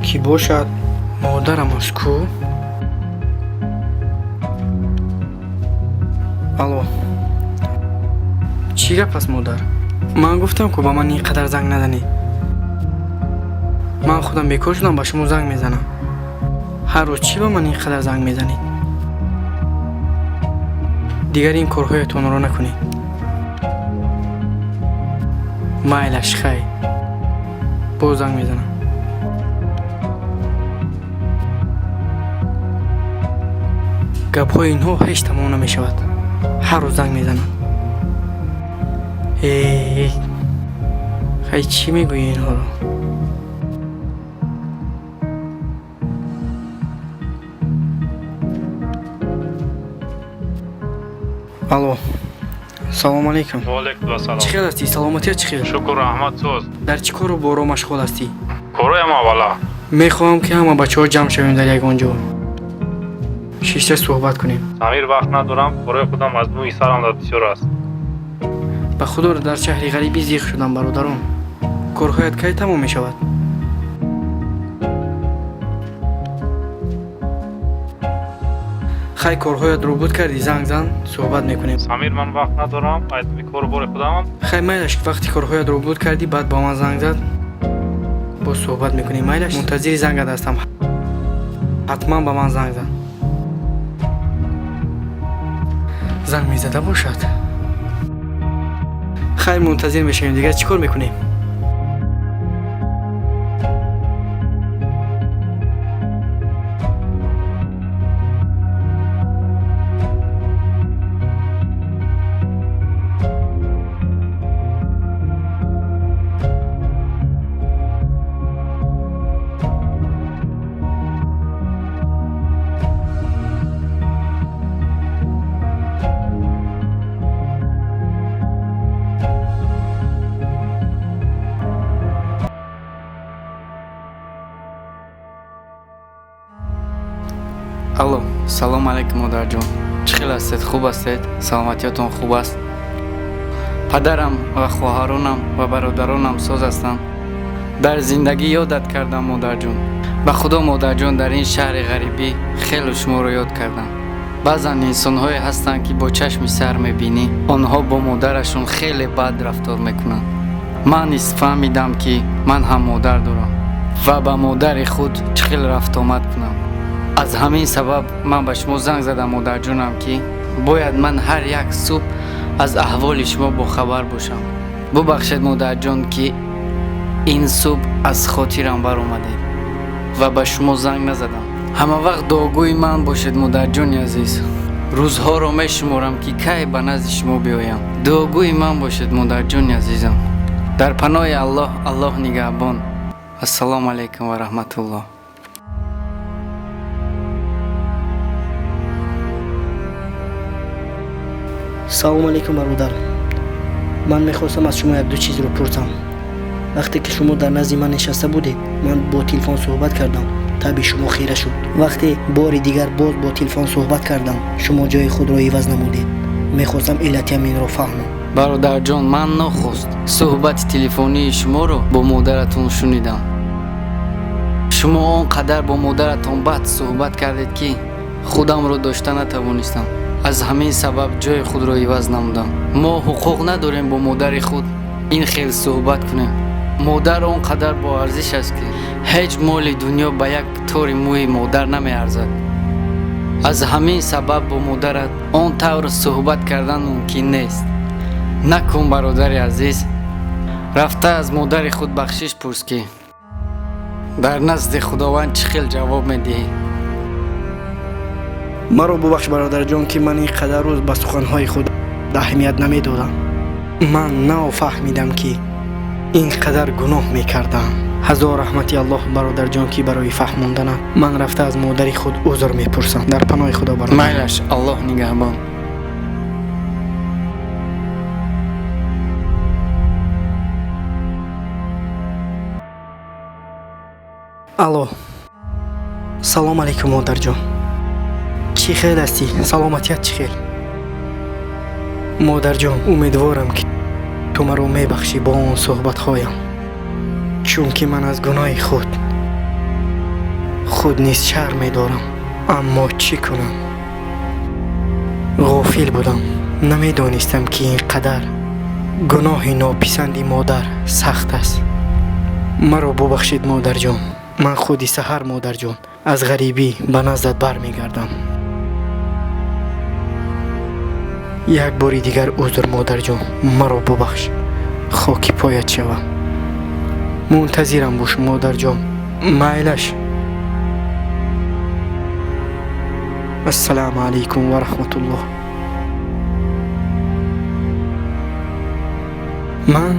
Кӣ бошад? Модарам аст ку? Алло, чӣ гап аст, модар? Ман гуфтам, ку ба ман ин қадар занг назанед. Ман худам бекор шудам, ба шумо занг мезанам. Ҳар рӯз чӣ ба ман ин қадар занг мезанед? Дигар ин корҳоятонро накунед. Майлаш, хай, боз занг мезанам. Гапҳои инҳо ҳеҷ тамом намешавад. Ҳар рӯз занг мезананд. Э, хай, чӣ мегӯӣ инҳоро? Алло, салому алейкум. Ваалейкум ассалом. Чӣ хел ҳастӣ? Саломатият чӣ хел? Шукр, раҳмат, соз. Дар чӣ кору боро машғул ҳастӣ? Короям аввала. Мехоҳам, ки ҳама бачаҳо ҷамъ шавем, дар ягон ҷо шишта суҳбат кунем. Самир, вақт надорам, корои худам аз мӯи сарам дар бисёр аст. Ба худо, дар шаҳри ғарибӣ зиқ шудам, бародарон. Корҳоят кай тамом мешавад? Хай, корҳоятро буд кардӣ, занг зан, суҳбат мекунем. Самир, ман вақт надорам, айдами кору бори худамам. Хай, майлаш, вақти корҳоятро буд кардӣ, баъд ба ман занг зад, боз суҳбат мекунем. Майлаш, мунтазири зангат ҳастам, ҳатман ба ман занг зан. Занг мезада бошад. Хайр, мунтазир мешавем, дигар чӣ кор мекунем? Алло, салом алейкум, модарҷон. Чӣ хел ҳастед? Хуб ҳастед? Саломатиятон хуб аст? Падарам ва хоҳаронам ва бародаронам соз ҳастанд. Дар зиндагӣ ёдат кардам, модарҷон. Ба худо, модарҷон, дар ин шаҳри ғарибӣ хеле шуморо ёд кардам. Баъзан инсонҳое ҳастанд, ки бо чашми сар мебинӣ, онҳо бо модарашон хеле бад рафтор мекунанд. Ман низ фаҳмидам, ки ман ҳам модар дорам ва ба модари худ чӣ хел рафтомад кунам. Аз ҳамин сабаб ман ба шумо занг задам, модарҷонам, ки бояд ман ҳар як субҳ аз аҳволи шумо бохабар бошам. Бубахшед, модарҷон, ки ин субҳ аз хотирам баромадед ва ба шумо занг назадам. Ҳама вақт дуогӯи ман бошед, модарҷони азиз. Рӯзҳоро мешуморам, ки кай ба назди шумо биёям. Дуогӯи ман бошед, модарҷони азизам. Дар паноҳи Аллоҳ, Аллоҳ нигаҳбон. Ассалому алайкум ва раҳматуллоҳ. Салому алейкум, бародар. Ман мехостам аз шумо якду чизро пурсам. Вақте ки шумо дар назди ман нишаста будед, ман бо телефон суҳбат кардам, таби шумо хира шуд. Вақте бори дигар боз бо телефон суҳбат кардам, шумо ҷои худро иваз намудед. Мехостам иллати ҳаминро фаҳмам. Бародарҷон, ман нохост суҳбати телефонии шуморо бо модаратон шунидам. Шумо он қадар бо модаратон бад суҳбат кардед, ки худамро дошта натавонистам. Аз ҳамин сабаб ҷои худро иваз намудам. Мо ҳуқуқ надорем бо модари худ ин хел суҳбат кунем. Модар он қадар боарзиш аст, ки ҳеҷ моли дунё ба як тори мӯи модар намеарзад. Аз ҳамин сабаб бо модарат он тавр суҳбат кардан мумкин нест. Накун, бародари азиз. Рафта аз модари худ бахшиш пурс, ки дар назди Худованд чӣ хел ҷавоб медиҳӣ. Маро бубахш, бародарҷон, ки ман ин қадар рӯз ба суханҳои худ аҳамият намедодам. Ман нафаҳмидам, ки ин қадар гуноҳ мекардам. Ҳазор раҳмати Аллоҳ, бародарҷон, ки барои фаҳмонданат. Ман рафта аз модари худ узр мепурсам. Дар паноҳи Худо, бародар. Майлаш, Аллоҳ нигаҳбон. Алло, салом алейкум, модарҷон. Чӣ хел ҳастӣ? Саломатият чӣ хел, модарҷон? Умедворам, ки ту маро мебахшӣ бо он суҳбатҳоям, чунки ман аз гуноҳи худ Худ низ шарм медорам, аммо чӣ кунам? Ғофил будам, намедонистам, ки ин қадар гуноҳи нописанди модар сахт аст. Маро бубахшед, модарҷон. Ман худи саҳар, модарҷон, аз ғарибӣ ба наздат бармегардам. Як бори дигар узр, модарҷон, маро бубахш, хоки поят шавам. Мунтазирам бош, модарҷон. Майлаш. Ассалому алайкум ва раҳматуллоҳ. Ман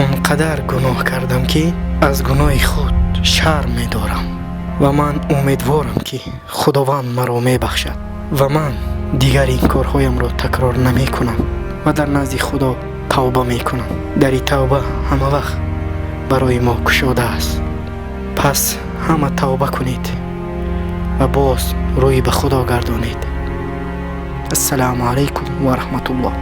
он қадар гуноҳ кардам, ки аз гуноҳи худ шарм медорам ва ман умедворам, ки Худованд маро мебахшад ва ман дигар ин корҳоямро такрор намекунам ва дар назди Худо тавба мекунам. Дари тавба ҳама вақт барои мо кушода аст. Пас ҳама тавба кунед ва боз рӯй ба Худо гардонед. Ассалому алайкум ва раҳматуллоҳ.